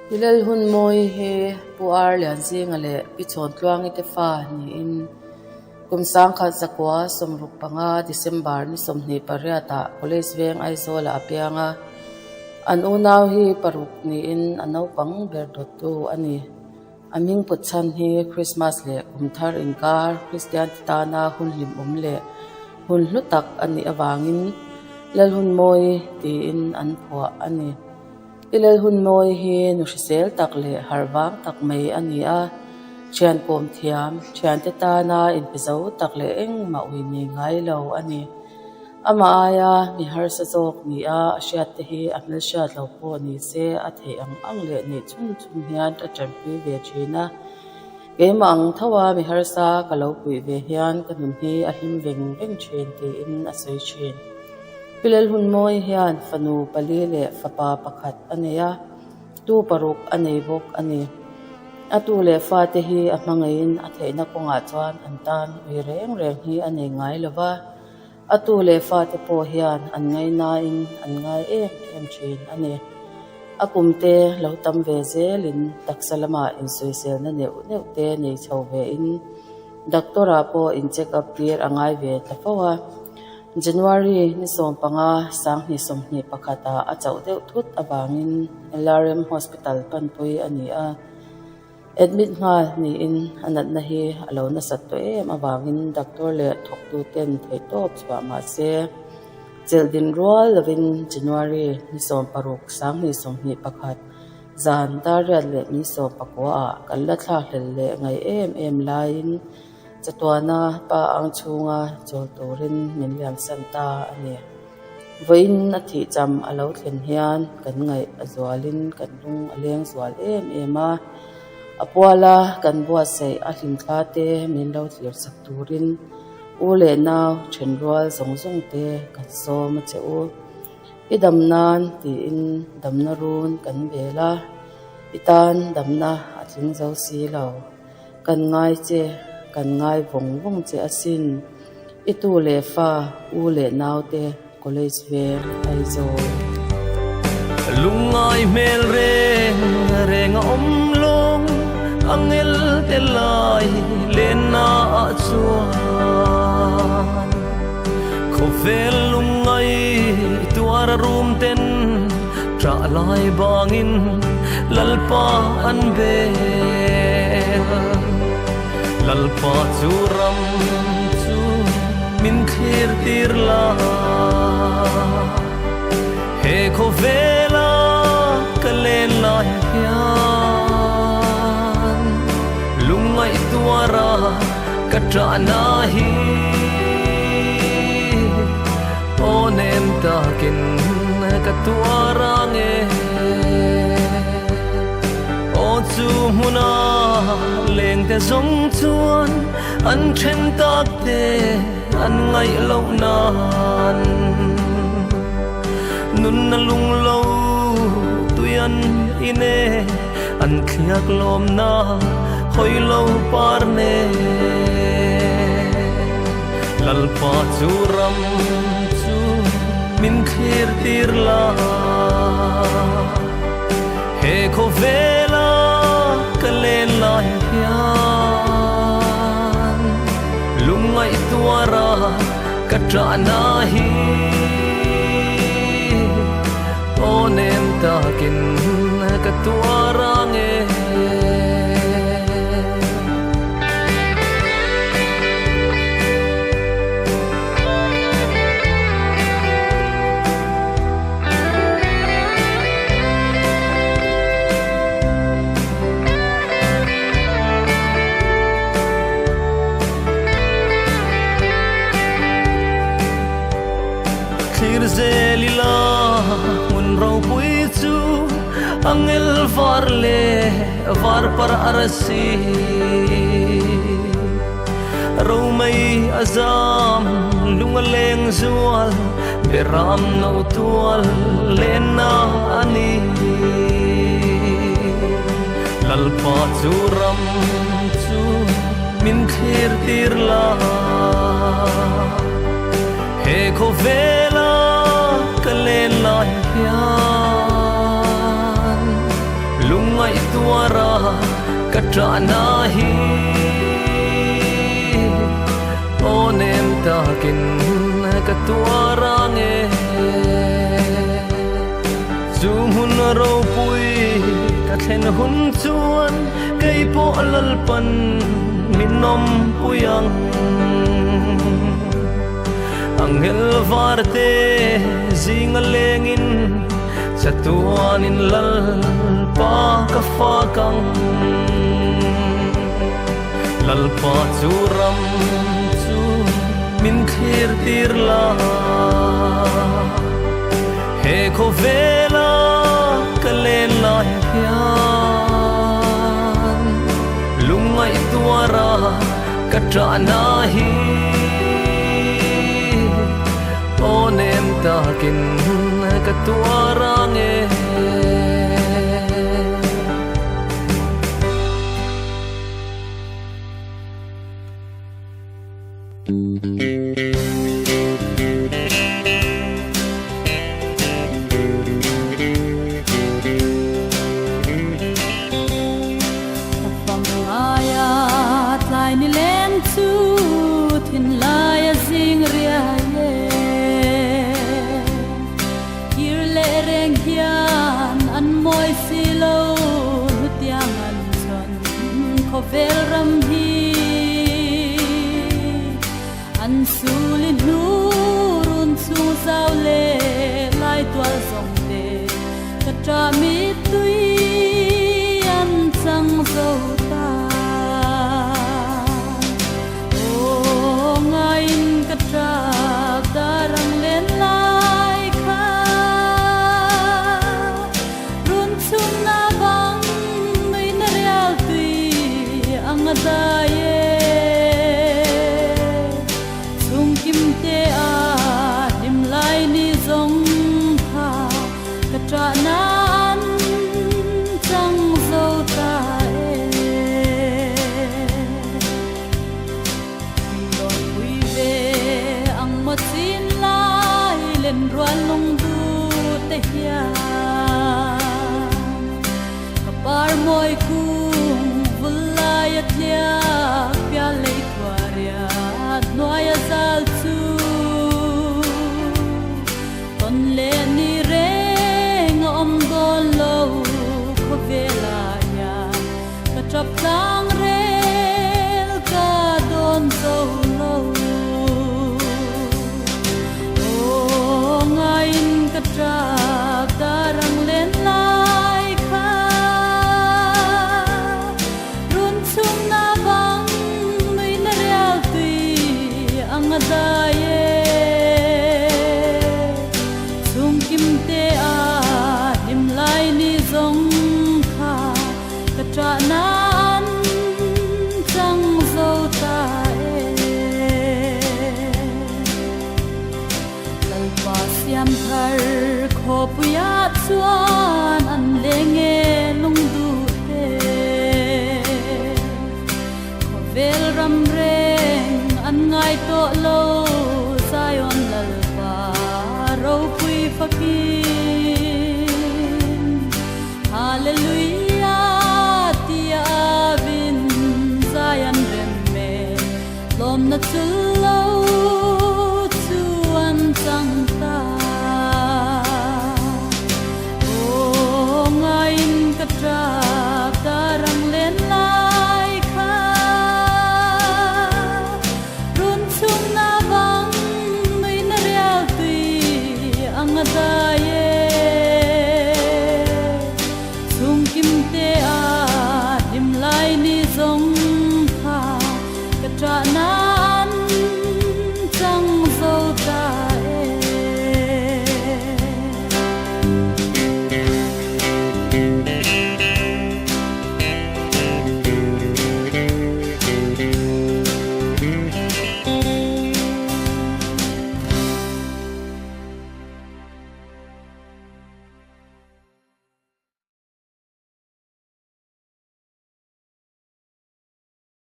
Pi Lalhunmawii hi Pu Ar Lianzinga leh Pi Chhawntluangi te fa niin kum 1965 December ni 28 ah College Veng Aizawl ah a piang a, an unau hi paruk niin a naupang ber dawttu a ni. A hming put chhan hi Krismas leh kum thar inkar Kristian te tana hun hlimawm leh hun hlu tak a nih avangin Lalhunmawii tiin an phuah a ni. Pi Lalhunmawii hi nu hrisel tak leh harh vang tak mai a ni a, thian kawm thiam, thiante tana inpe zo tak leh engmah ui nei ngai lo a ni. Amah aia mi harsa zawk ni a, a hriat te hi a hmelhriat lo pawh ni se a theih ang ang leh neih chhung chhung hian a tanpui ve thin a. Keimah ang tho a mi harsa ka lo puih ve hian ka nun hi a hlim veng veng thin tiin a sawi thin. Pi Lalhunmawi hian fanu pali leh fapa pakhat a nei a, tu paruk a nei bawk a ni. A tu leh fate hi a hmangaihin a theihna kawngah chuan an tan ui reng reng hi a nei ngai lo va, a tu leh fate pawh hian an ngaihnain an ngai em em thin a ni. A kumte lo tam ve zelin taksa lamah insawiselna neuh neuh te nei chho vein doctor ah pawh in check up tir a ngai ve ta fo a. January ni 15, 2021 ah a chauh deuh thut avangin LRM Hospital panpui a ni a. Admit nghal niin a natna hi a lo nasat tawh em avangin doctor leh thawktuten theihtawp chhuah mah se chelh din rual lovin January ni 16, 2021 zan dar riat leh ni 19 ah kan la thlak hlel leh ngaih em em laiin Chatuana pa ang chhunga chawl turin min liamsan ta a ni. Vawiin a thih cham a lo thlen hian kan ngaih a zualin kan lung a leng zual em em a. A puala kan buatsaih a hlimthla te min lo thlir chak turin u leh nau thenrual zawng zawng te kan sawm a che u. I dam nan tiin damna run kan bel a, i tan damna a tling zo si lo. Kan ngai che, kan ngai vawng vawng che asin. I tu leh fa, u leh nau te college veng Aizawl. Lungngai hmel reng reng a awm lawng, angel te lai lenna ah chuan khawvel lungngai tuar a rum ten ṭah lai bangin Lalpa an bel. Lalpa chu ram chu min thlir tir la, he khawvela ka len lai hian lungngaih tuara ka ṭahna hi aw nem takin ka tuar ang e. Aw chu hmuna leng te zawng chuan an then tak te an ngaih loh nan nunna lung lo tui an in e an thliak lawmna hawi lo par nen Lalpa chu ram chu min thlir tir la he khawvela ka len lai hian lungngaih tuara ka ṭahna hi aw nem takin ka tuar ang e. Thlir zel ila hmun ropui chu angel var leh var par arsi Romei a zam lung a leng zual beram no tual lenna a ni. Lalpa chu ram chu min thlir tir la, he khawvela ka len lai hian lungngaih. ka ṭahna hi aw nem takin ka tuar ang e. Chu hmun ropui ka thlen hun chuan kei pawh Lalpan min awmpui ang. Angel varte zinga lengin chatuanin Lalpa ka fak ang. Lalpa chu ram chu min thlir tir la, he khawvela ka len lai hian lungngaih tuara ka ṭahna hi aw nem takin ka tuar ang e. Ka fam ngaia tlai ni leng chu thinlai a zing riai e. Kir leh reng hian an mawi si lo hnutiang an chhawn khawvel ram hi. An suli hnu run chung zau leh lai tual zawng te ka ṭah mittui an chang zo ta. Aw ngaiin ka ṭap darang len lai kha run chhung na bang nui na rial tui ang a dai e. Chhung kim te a hlim lai ni zawng kha ka ṭah na an chang zo ta e. Tui pui ve ang maw chin lai len rual lungdu te hian ka par mawi kung vul lai a tliak pial lei thuariat hnuai a zal chu tawn leh ni reng a awm dawn lo khawvelah hian ka tap tlang rel ka dawn zo lo. Aw ngaiin ka tap darang len lai kha run chhung na bang nui na rial tui ang a dai e. Chhung kim te a hlim lai ni zawng kha ka ṭah na an chang zo ta e. Lalpa siam thar khawpuiah chuan